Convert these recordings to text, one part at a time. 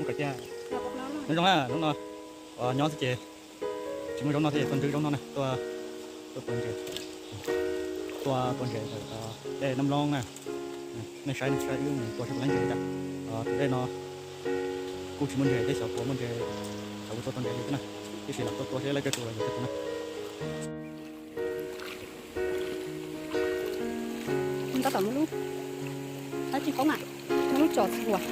Nyob zoo na, hnub no nyob xwb ces tsis muaj zaub noj thiab, tuaj nrwb zaub noj na, tuaj, tuaj tua ntses, tuaj tua ntses ntawm tej nab loob na. Nej saib, saib wb mus tua saib puas laib ntses li cas. Tus dej no kuj tsis muaj ntses thiab, xyov puas muaj ntses, xyov puas tua tau ntses li thiab na. Tiam sis lam tuaj tua saib laib tsawg tus los yuav tsawg tus na. Tab tom muaj lub, tab tsis poob na, muaj lub tsos txhuas,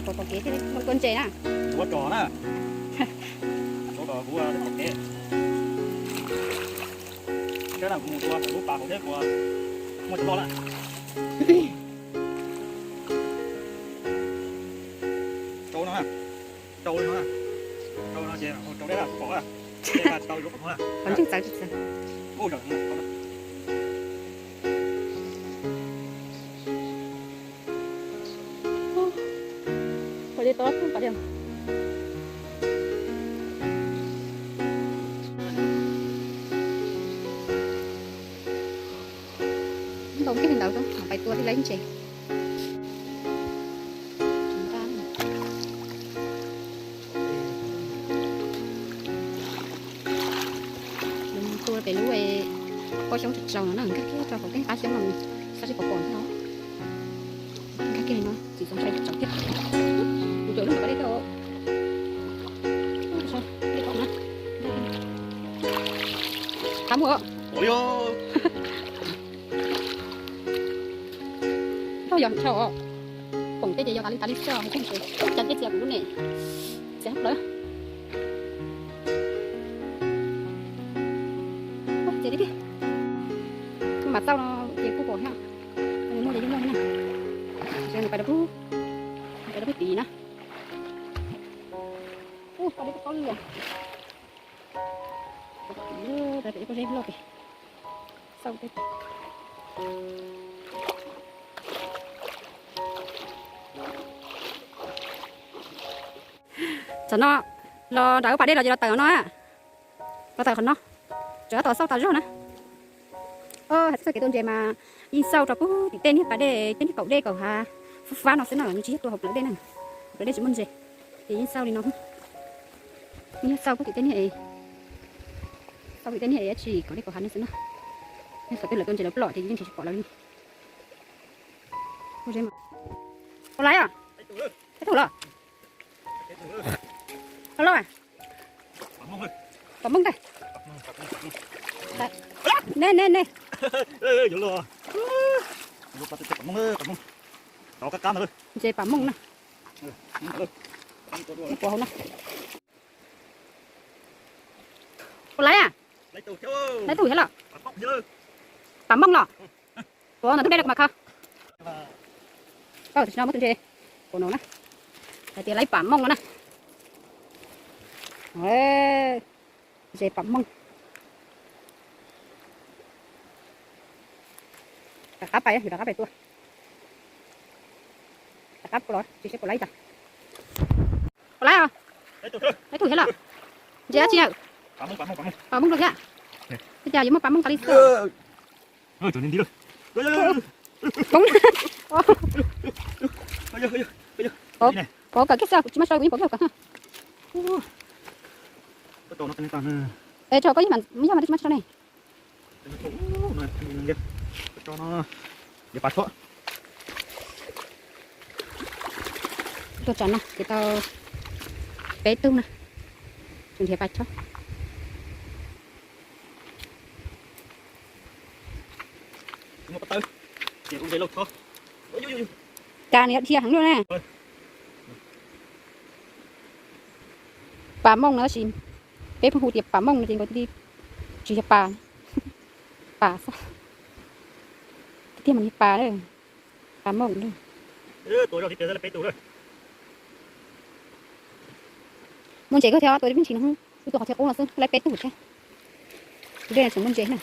pom pom kev thiaj muaj tua ntses na. Ua tsos na, ua kom kuv pom kev. Saib na, kuv mus tua lub pas hauv thiab puas muaj cov loj na. Rau no, rau li no, rau no ces rau dej na, pom na, dej tsis tau yuav qhov no na. Qhov ntseeg txawv tsis txawv. Pom li tod pom li. Ntau kiag li ntawd, pais tua thiaj laib ntses. Tua pem lub pob xyoob tsaus tsaus no na, nkag kiag rau hauv tej qab xyoob no, xyov tsis pom pom thiab no. Nkag kiag li no, tsis txaus ntshai tsaus thiab. Kuv tsuas lub pas dej tuaj. Qab muaj. Nrog yog nrog poom tej ces yog tas li tas li xwb, hais tias cas tej txias kuv lub ne, txias hab plawv. Txias tiag tiag. Kuv mam txauj no ces kuj pom thiab. Muaj ces yeej muaj thiab na. Nws pais rau pug, pais rau pug tid na. Ub, pais rau pug qaub li os. Pais pem ib pob zeb loj pem. Xauj teb. Tam no los nram wb pas dej los ces los tawm no na. Los tawm qhov no, tseem tab tom xauj tas zog na. Hais txog kev tua ntses mas yeej xauj rau pug tim tej niag pas dej, tej niag kaum dej kaum hav fub fab no xwb na, yeej tsis yog tua hauv plawv dej na. Hauv plawv dej tsis muaj ntses, ces yeej xauj li no. Yeej yog xauj pug tim tej niag, xauj pug tim tej niag dab tsi kaum dej kaum hav no xwb na. Yog xav tias lawv tua ntses lawv plom ces yeej tsis pom lawv li. Ua laiv os? Peb tug los? Los loj. Pam mooj ntag. Ne ne ne. Ntses pam mooj na. Ua laiv a? Laiv tug thiab los? Pam mooj los? Ua ntawm ntug dej no kuv mam kho. Tam sim no muab tus ntses pom no na, hais tias laiv pam mooj no na. Ntses pam mooj. Rov qab pais, rov qab pais tua. Rov qab los tsis seb puas laiv tas. Puas laiv os? Laiv tug thiab los? Ntses dab tsi na? Pam mooj rau thiab. Ua cas yuav muaj pam mooj tas li xwb? Pom, pom kawm kiag xwb, kuv tsis muaj sau kuv yeej pom kiag kawm. Es tso koj yeej, yog mas tsis muaj sau ne. Tuaj tsam no ces tau peb tug na, tseem nrhiav pas chob. Cas nws yuav dhia heev luaj na. Pas mooj no tab sis peb pheej hu tias pas mooj no ces nkawd thiaj li tsis yog pas, pas xwb. Tiag tiag mas nws yog pas, pas mooj. Muaj ntses kawg thiab, tua me ntsis no, wb tua qhov chaw qub no xwb, laiv peb tug thiab. Tus dej no tseem muaj ntses na.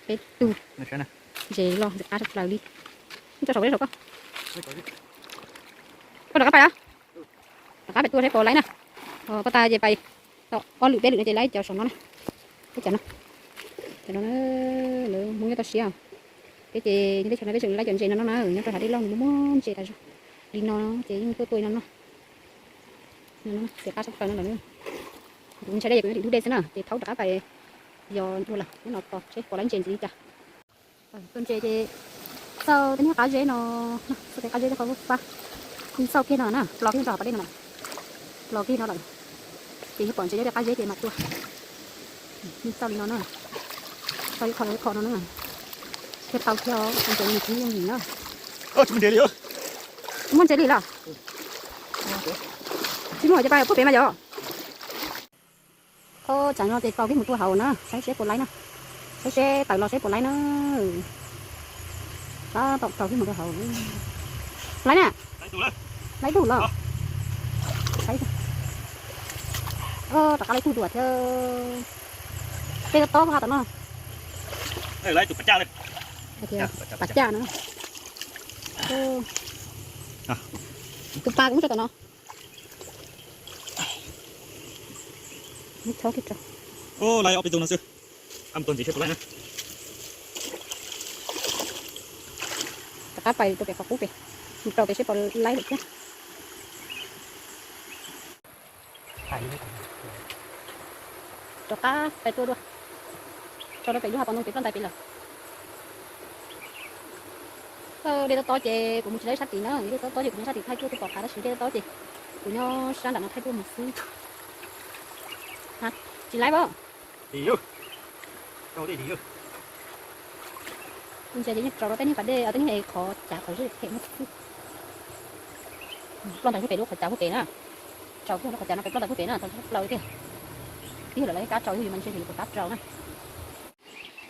Peb tug. Ntses loj ntxim qab tshaj plaws li. Tso saum koj, koj rov qab pais os. Rov qab pais tua saib puas laiv na. Pab tas ces pais tau ob lwm peb lwm no ces laiv cov saum no na. Peb cov no, cov no lawv Hmoob nyob toj siab. Ces nyob teb chaws no peb tseem laib cov ntses no no na, nyob rau hav dej loj muaj muaj ntses tas zog li no ces yeej tuaj tuaj li no no. Ces qab sab plaws no lawm. Kuv ntshai dej ces kuv yuav dim ntug dej xwb na, ces thaub rov qab pais yos dua lawm, nyob no tos seb puas laib ntses ntxiv li cas. Tua ntses ces xauj tej niag qab zeb no, xauj tej qab zeb tej qhov fab, kuj xauj kiag no na, plos kiag rau pas dej no lawm, plos kiag no lawm. Ces yog pom ntses nyob tej qab zeb ces mam tua. Xauj li no na, xauj ib qho ib qho no na, thiaj tau thiab, tua ntses nws tsis yooj yim na. Tsis muaj ntses li los? Tsis muaj ces pais puag pem mas yog. Thaub tsam no ces taug kiag mus tua hauv na, saib seb puas laib na, saib seb tawm los seb puas laib na. Tab tom taug kiag mus rau hauv. Laib na, laib tug los. Rov qab laib tug dua thiab. Tej tob tob ha tom no. Pas caj no. Tus pas kuv muab tso tom no. Rov qab pais rau pem qhov qub pem, mus rau pem seb puas laib lawm thiab. Rov qab pais tua dua, rau rau pem lub hav paus ntoo pem ploj ntais pem lawm. Dej tob tob ces kuv mus tsis laib sab tid na, dej tob tob ces kuv nyob sab tid thaij tuaj kuj pom qab tab sis dej tob tob ces kuv nyob sab nram no thaij tuaj mus xwb. Tsis laib os. Ntses ces yeej raus rau tej niag pas dej, tej niag qhov cav qhov zeb phem no xwb. Ploj ntais puag pem lub qhov cav puag pem na. Raus kiag lub qhov cav no pem ploj ntais puag pem na, tau plaws tiag. Twb yog lawv lawv kab raus yog yus mas ntshe yus pom kab raus na.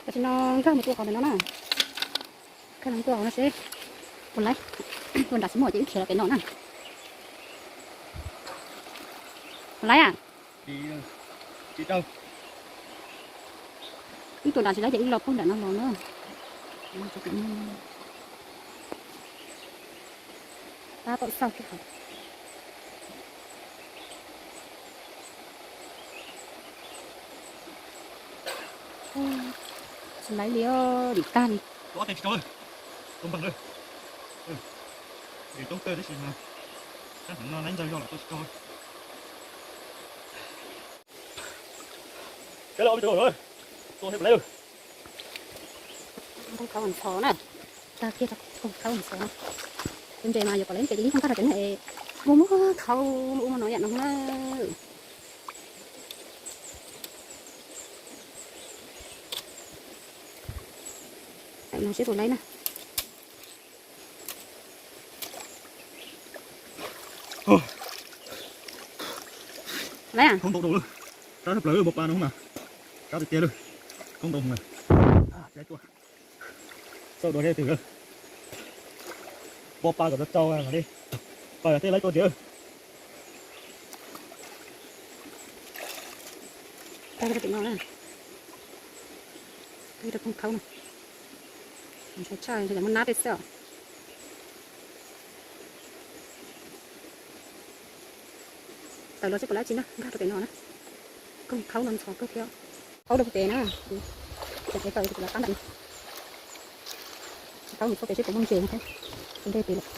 Tam sim no nkag mus tua qhov ntawm no na. Nkag mus tua qhov no seb puas laib. Tua nram tsis muaj ces wb khiav los pem no na. Puas laib a? Wb tua nram tsis laib ces wb los puag nram no los na. Tab tom xauj kiag qhov. Tsis laib li, dim tag li. Ntoo khaub ntxhov na, tag kiag ntoo khaub ntxhov na. Tus ntses mas yuav kom lawv ntses ces yeej nkag rau cov niag muaj muaj khaub muaj ub muaj no yam no na. Tam no seb puas laib na. Laib a? Khaub ntau dua lawm, kab tshaj plaws, npau pa no mas, kab tiag tiag lawm, khaub ntau heev lawm. Xauj dua seb twg, npau pa kom tau rau mam li pais tej laib tuaj ntses. Tag rau pem no na, tag rau khaub no, ntshai tshaj, ntshai muaj nab tej xwb os. Tawm los seb puas laib tsis na, nkag rau pem no na. Khaub no ntxhov kawg thiab. Khaub rau pem na, tseem tawm tus lawv qab nram no. Thaub mus xauj pem seb puas muaj ntses no thiab. Tus ntej pem lawm.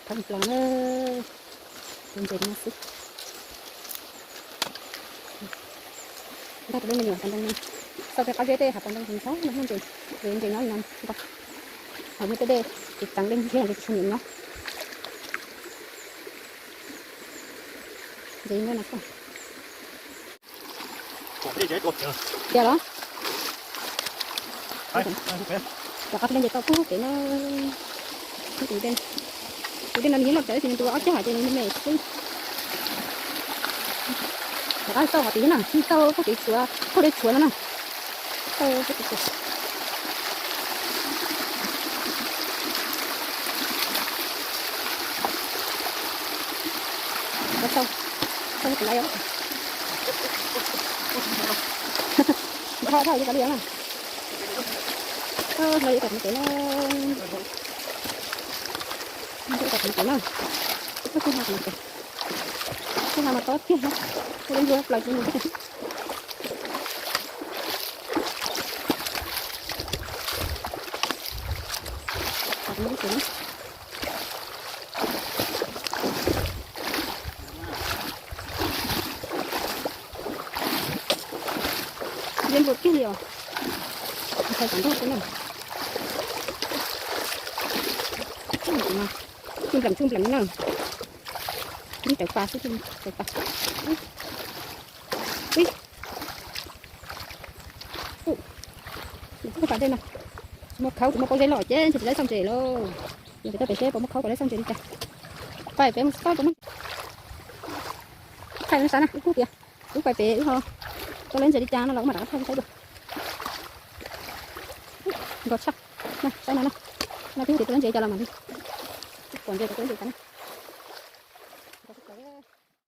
Thaub mus plos na, tus ntses no xwb. Nkag rau lub me nyuam hav paus ntoo no, xauj tej qab zeb tej hav paus ntoo ntxhov no muaj ntses, ces ntses nyob li no ntau. Ho muaj tej dej ces tseev dej ntshiab ces tsis tshua nyiam nyob. Ntses nyob no xwb. Tiag los? Rov qab tus ntses tau puag pem no. Tus dej no nws yeej loj tsawv tab sis nws tus ob cag hais tias nws me xwb. Rov qab xauj qhov tid na, xauj puag pem tshuav, puag pem tshuav no na. Xauj puag pem tshuav. Xauj, xauj puas laib os. Nrho dhau li cas li na. Los yuav tom no pem na. Yuav tom no pem na. Kuj ha tom no pem. Kuj ha mas tob tiag na. Kuj deb ntsuab plaws tsis mus. Ntsia npua kiag li os. Ntshai tom ntug xwb na. Tshuj nplam tshuj nplam na. Ib tawv pa xwb, tawv pa. Ib, ub, tsis muaj pas dej no. Tsis muaj khaub tsis muaj pob zeb los ces ntshe tsis tau xauj ntses lauj. Yog pem toj pem seb puas muaj khaub puas tau xauj ntses li cas. Pais pem mus txog rau no. Thaij rau sab na, wb kub tias wb pais pem wb ho tau lawv ntses li cas no los wb mam rov qab thaij saib dua. Nkos tshaj. Saib no na, no twb tias tau lawv ntses cas los mam li pom ntses rau tau lawv ntses cas na.